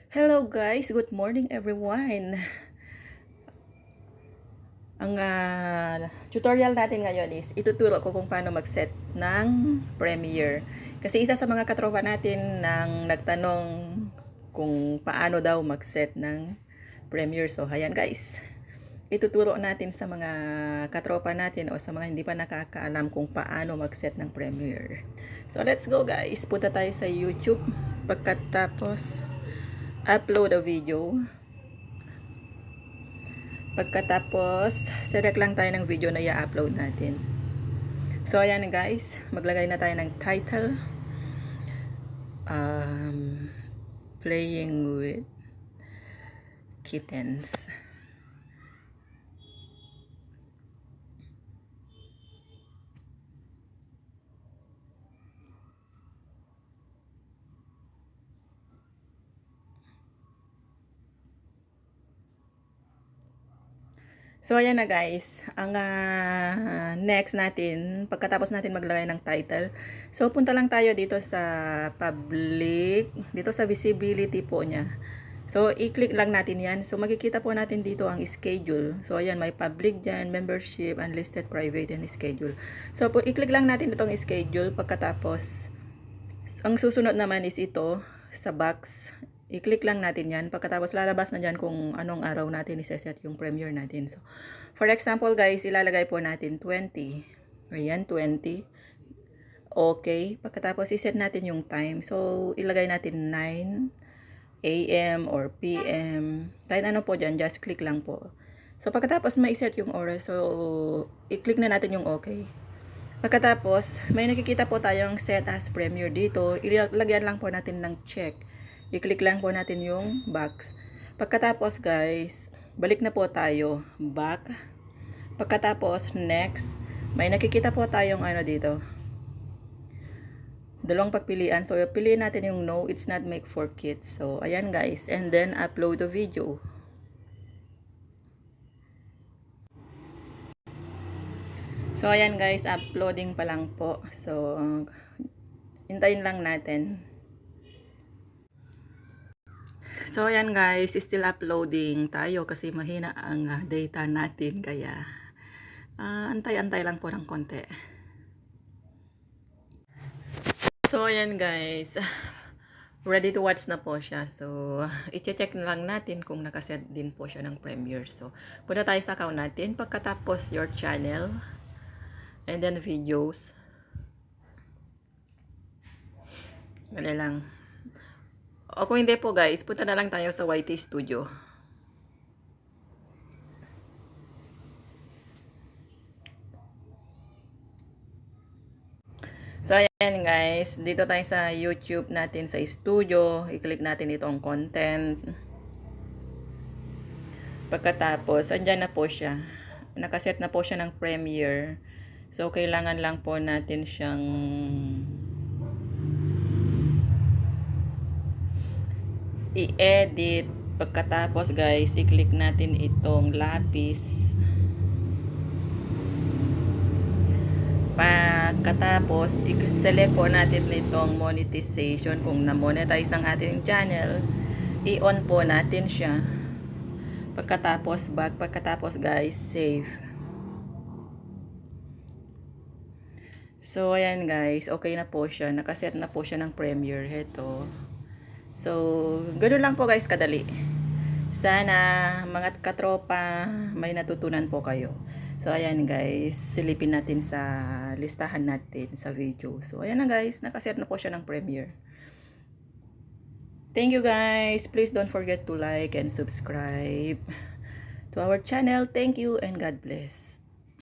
Hello guys, good morning everyone. Ang tutorial natin ngayon is ituturo ko kung paano mag-set ng Premiere. Kasi isa sa mga katropa natin nang nagtanong kung paano daw mag-set ng Premiere. So ayan guys, ituturo natin sa mga katropa natin o sa mga hindi pa nakakaalam kung paano mag-set ng Premiere. So let's go guys, punta tayo sa YouTube. Pagkatapos upload a video. Pagkatapos, select lang tayo ng video na i-upload natin. So, ayan guys. Maglagay na tayo ng title. Playing with kittens. So, ayan na guys. Ang next natin, pagkatapos natin maglagay ng title, so punta lang tayo dito sa public, dito sa visibility po niya. So, i-click lang natin yan. So, makikita po natin dito ang schedule. So, ayan, may public dyan, membership, unlisted, private, and schedule. So, i-click lang natin itong schedule. Pagkatapos, ang susunod naman is ito, sa box. I-click lang natin yan. Pagkatapos lalabas na dyan kung anong araw natin iseset yung Premiere natin. So, for example guys, ilalagay po natin 20. Ayan, 20. Okay. Pagkatapos iset natin yung time. So, ilagay natin 9 AM or PM. Kahit ano po dyan, just click lang po. So, pagkatapos ma-set yung oras. So, i-click na natin yung okay. Pagkatapos, may nakikita po tayong set as Premiere dito. Ilagyan lang po natin ng check. I-click lang po natin yung box. Pagkatapos guys, balik na po tayo. Back. Pagkatapos, next. May nakikita po tayong ano dito. Dalawang pagpilian. So, piliin natin yung no, it's not make for kids. So, ayan guys. And then, upload the video. So, ayan guys. Uploading pa lang po. So, hintayin lang natin. So, ayan guys, still uploading tayo kasi mahina ang data natin. Kaya, antay-antay lang po ng konti. So, ayan guys, ready to watch na po siya. So, i-check na lang natin kung nakaset din po siya ng Premiere. So, punta tayo sa account natin. Pagkatapos, your channel. And then, videos. Wala lang. O kung hindi po guys, punta na lang tayo sa YT Studio. So, ayan guys, dito tayo sa YouTube natin sa studio. I-click natin itong content. Pagkatapos, andyan na po siya. Nakaset na po siya ng Premiere. So, kailangan lang po natin siyang i-edit. Pagkatapos guys, i-click natin itong lapis. Pagkatapos, i-select po natin itong monetization. Kung na-monetize ng ating channel, i-on po natin siya. Pagkatapos, back. Pagkatapos guys, save. So, ayan guys, okay na po siya. Nakaset na po siya ng Premiere. Heto. So, ganoon lang po guys kadali. Sana mga katropa may natutunan po kayo. So, ayan guys, silipin natin sa listahan natin sa video. So, ayan na guys, nakaset na po siya ng Premiere. Thank you guys. Please don't forget to like and subscribe to our channel. Thank you and God bless.